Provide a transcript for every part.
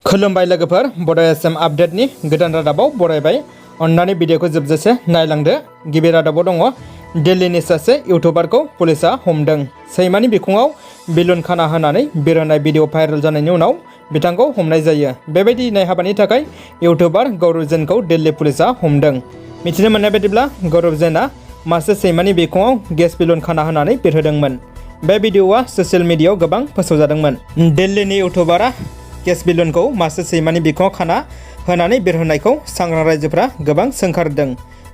खुलुमबाय लोगोफोर बड' एसएम आपडेटनि गोदान रादाबाव बरायबाय। अन्नानै भिडिअखौ जोबजासे नायलांदो। गिबि रादाबाव दङ दिल्लीनि सासे इउटुबारखौ पुलिसा हमदों। सैमानि बिखुङाव बेलुन खाना होनानै बिरहोनाय भिडिअ भाइरेल जानायनि उनाव बिथांखौ हमनाय जायो। बेबायदि इनाय हाबानि थाखाय इउटुबार गौरव जैनखौ दिल्ली पुलिसा हमदों। मिथिनो मोननाय बायदिब्ला गौरव जैनआ मासे सैमानि बिखुङाव गेस बेलुन खाना होनानै बिरहोदोंमोन। बे भिडिअआ ससियेल मिडियायाव गोबां फोसावजादोंमोन। दिल्लीनि इउटुबारा गेस बेलुनखौ मासे सैमानि बिखुङाव खाना होनानै बिरहोनायखौ सांग्रां रायजोफ्रा गोबां सोंखारदों।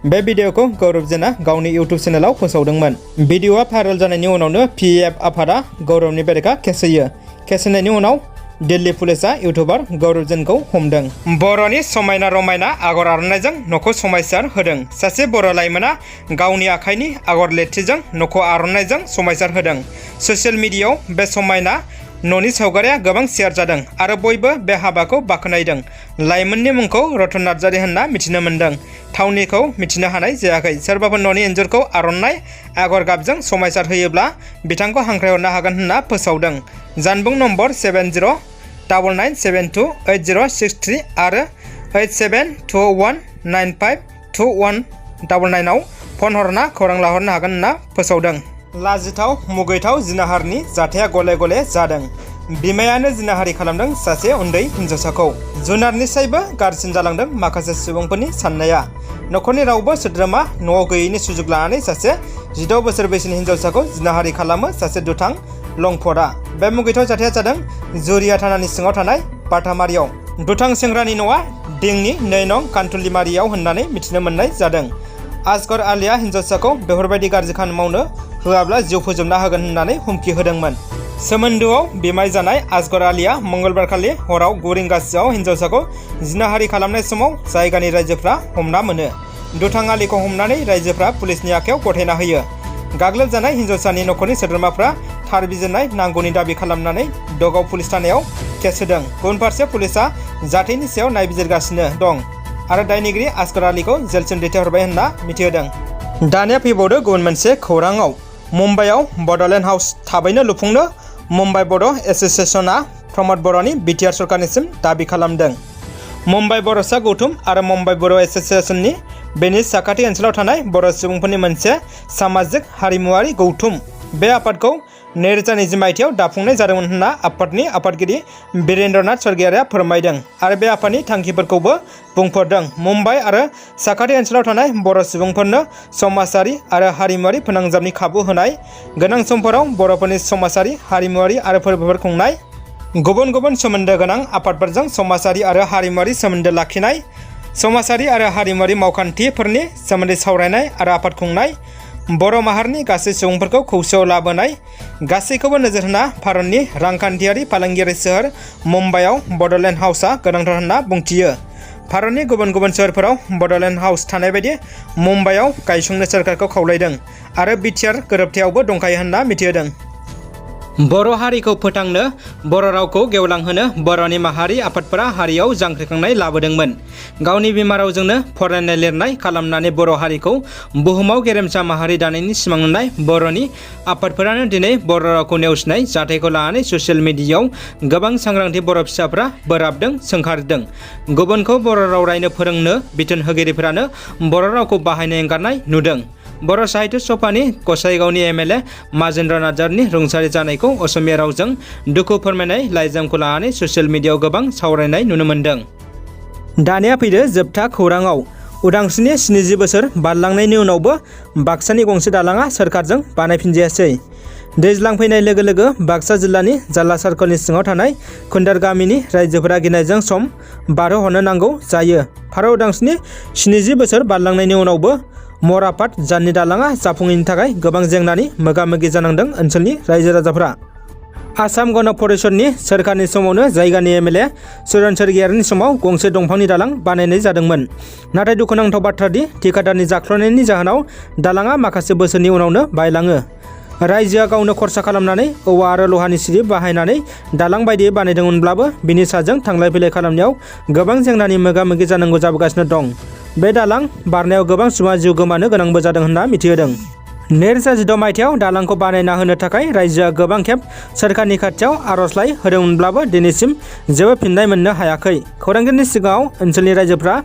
बे भिडिअखौ गौरव जैनआ गावनि इउटुब चेनेलाव फोसावदोंमोन। भिडिअआ भाइरेल जानायनि उनावनो PF आफादा गौरवनि बेरेखा केस होयो। केस होनायनि उनाव दिल्ली पुलिसा इउटुबार गौरव जैनखौ हमदों। बर'नि समायना रमायना आगर आर'नाइजों न'खौ समायसार होदों। सासे बर' लाइमोना गावनि आखाइनि आगर लिरथिजों न'खौ आर'नाइजों समायसार होदों। ससियेल मिडियायाव बे समायना न'नि सावगारिया गोबां शेयार जादों आरो बयबो बे हाबाखौ बाख्नायदों। लाइमोननि मुंखौ रतन नार्जारी होनना मिथिनो मोन्दों। थावनिखौ मिथिनो हानाय जायाखै। सोरबाफोर न'नि इन्जुरखौ आर'नाइ आगर गाबजों समायसार होयोब्ला बिथांखौ हांख्रायहरनो हागोन होनना फोसावदों। जानबुं नम्बर 7099728063 आरो 8721952199 आव फन हरना खौरां लाहरनो हागोन होनना फोसावदों। लाजिथाव मुगैथाव जिनाहारनि जाथाया गले गले जादों। बिमायानो जिनाहारि खालामदों सासे उन्दै हिन्जावसाखौ। जुनारनिसायबो गाज्रिसिन जालांदों माखासे सुबुंफोरनि साननाया। न'खरनि रावबो सोद्रोमा न'आव गैयैनि सुजुग लानानै सासे 16 बोसोर बैसोनि हिन्जावसाखौ जिनाहारि खालामो सासे दुथां लंफदा। बे मुगैथाव जाथाया जादों जुरिया थानानि सिङाव थानाय बाथामारियाव। दुथां सेंग्रानि न'आ दिंनि 2 नं कान्थुलिमारियाव होननानै मिथिनो मोननाय जादों। असगर आलीया हिन्जावसाखौ बेफोरबायदि गाज्रि खामानि मावनो होआब्ला जिउ फोजोबना होगोन होननानै हुमखि होदोंमोन। सोमोन्दोआव बिमाय जानाय असगर आलीया मंगलबारखालि हराव 9 रिंगासोआव हिन्जावसाखौ जिनाहारि खालामनाय समाव जायगानि रायजोफ्रा हमना मोनो। दुथां आलीखौ हमनानै रायजोफ्रा पुलिसनि आखायाव गथायना होयो। गाग्लोबजानाय हिन्जावसानि न'खरनि सोद्रोमाफ्रा थार बिजिरनाय नांगौनि दाबि खालामनानै दगाव पुलिस थानायाव केस होदों। गुबुन फारसे पुलिसा जाथायनि सायाव नायबिजिरगासिनो दं आरो दायनिगिरि असगर आलीखौ जेलसिम दैथायहरबाय होनना मिथिहोदों। दानिया फैबावदो गुबुन मोनसे खौराङाव। मुम्बाइआव बड'लेण्ड हाउस थाबैनो लुफुंनो मुम्बाइ बड' एस'सिएशनआ प्रमद बर'नि बिटिआर सरकारनिसिम दाबि खालामदों। मुम्बाइ बर'सा गौथुम आरो मुम्बाइ बर' एस'सिएशननि बेनि साखाथि ओनसोलाव थानाय बर' सुबुंफोरनि मोनसे सामाजिक हारिमुआरि गौथुम। बे आफादखौ 2020 मायथाइयाव दाफुंनाय जादोंमोन होनना आफादनि आफादगिरि वीरेन्द्रनाथ स्वर्गियारिया फोरमायदों आरो बे आफादनि थांखिफोरखौबो बुंफोरदों। मुम्बाइ आरो साखाथि ओनसोलाव थानाय बर' सुबुंफोरनो समाजारि आरो हारिमुआरि फोनांजाबनि खाबु होनाय, गोनां समफोराव बर'फोरनि समाजारि हारिमुआरि आरो फोरबोफोर खुंनाय, गुबुन गुबुन सोमोन्दो गोनां आफादफोरजों समाजारि आरो हारिमुआरि सोमोन्दो लाखिनाय, समाजारि आरो हारिमुआरि मावखान्थिफोरनि सोमोन्दै सावरायनाय आरो आफाद खुंनाय, बर' माहारिनि गासै सुबुंफोरखौ खौसेयाव लाबोनाय, गासैखौबो नोजोर होना भारतनि रांखान्थियारि फालांगियारि सोहोर मुम्बाइआव बड'लेण्ड हाउसआ गोनांथार होनना बुंथियो। भारतनि गुबुन गुबुन सोहोरफोराव बड'लेण्ड हाउस थानाय बायदि मुम्बाइआव गायसंनो सोरखारखौ खावलायदों आरो बिटिआर गोरोबथायावबो दंखायो होनना मिथिहोदों। बर' हारिखौ फोथांनो, बर' रावखौ गेवलांहोनो बर'नि माहारि आफादफोरा हारियाव जांख्रिखांनाय लाबोदोंमोन। गावनि बिमा रावजोंनो फरायनाय लिरनाय खालामनानै बर' हारिखौ बुहुमाव गेरेमसा माहारि दानायनि सिमां नुनाय बर'नि आफादफोरानो दिनै बर' रावखौ नेवसिनाय जाथायखौ लानानै ससियेल मिडियायाव गोबां सांग्रांथि बर' फिसाफ्रा बोराबदों, सोंखारदों। गुबुनखौ बर' राव रायनो फोरोंनो बिथोन होगिरिफोरानो बर' रावखौ बाहायनो एंगारनाय नुदों। बर' साहित्य सभानि गसाइगावनि MLA माजेन्द्र नार्जारीनि रुंसारि जानायखौ असमिया रावजों दुखु फोरमायनाय लाइजामखौ लानानै ससियेल मिडियायाव गोबां सावरायनाय नुनो मोन्दों। दानिया फैदो जोबथा खौराङाव। उदांस्रिनि 70 बोसोर बारलांनायनि उनावबो बाक्सानि गंसे दालाङा सोरखारजों बानायफिनजायासै। दैज्लां फैनाय लोगो लोगो बाक्सा जिल्लानि जाला सार्कलनि सिङाव थानाय खुन्दार गामिनि रायजोफोरा गिनायजों सम बारहोहरनो नांगौ जायो। भारत उदांस्रिनि 70 बोसोर बारलांनायनि उनावबो मरापाट जाननि दालाङा जाफुङैनि थाखाय गोबां जेंनानि मोगा-मोगि जानांदों ओनसोलनि रायजो राजाफोरा। आसाम गण परिषदनि सोरखारनि समावनो जायगानि MLA सुरन स्वर्गियारिनि समाव गंसे दंफांनि दालां बानायनाय जादोंमोन। नाथाय दुखुनांथाव बाथ्रादि ठिकादारनि जाख्ल'नायनि जाहोनाव दालाङा माखासे बोसोरनि उनावनो बायलाङो। रायजोआ गावनो खरसा खालामनानै औवा आरो लहानि सिरि बाहायनानै दालां बायदियै बानायदोंमोनब्लाबो बिनि साजों थांलाय फैलाय खालामनायाव गोबां जेंनानि मोगा-मोगि जानांगौ जाबोगासिनो दं। बे दालां बारनायाव गोबां सुबुङा जिउ गोमानो गोनांबो जादों होनना मिथिहोदों। 2016 मायथाइयाव दालांखौ बानायना होनो थाखाय रायजोआ गोबां खेब सोरखारनि खाथियाव आर'जलाइ होदोंमोनब्लाबो दिनैसिम जेबो फिननाय मोननो हायाखै। खौरांगिरिनि सिगाङाव ओनसोलनि रायजोफ्रा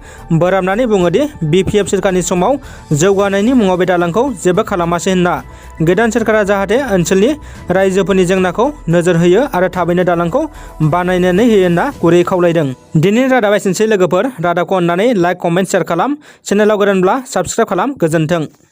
बोराबनानै बुङोदि BPF सोरखारनि समाव जौगानायनि मुङाव बे दालांखौ जेबो खालामासै होनना। गोदान सोरखारा जाहाथे ओनसोलनि रायजोफोरनि जेंनाखौ नोजोर होयो आरो थाबैनो दालांखौ बानायनानै होयो होनना गुरैयै खावलायदों। दिनैनि रादाबा एसेनोसै लोगोफोर। रादाबखौ अननानै लाइक, कमेन्ट, शेयार खालाम। चेनेलाव गोदानब्ला साबस्क्राइब खालाम। गोजोन्थों।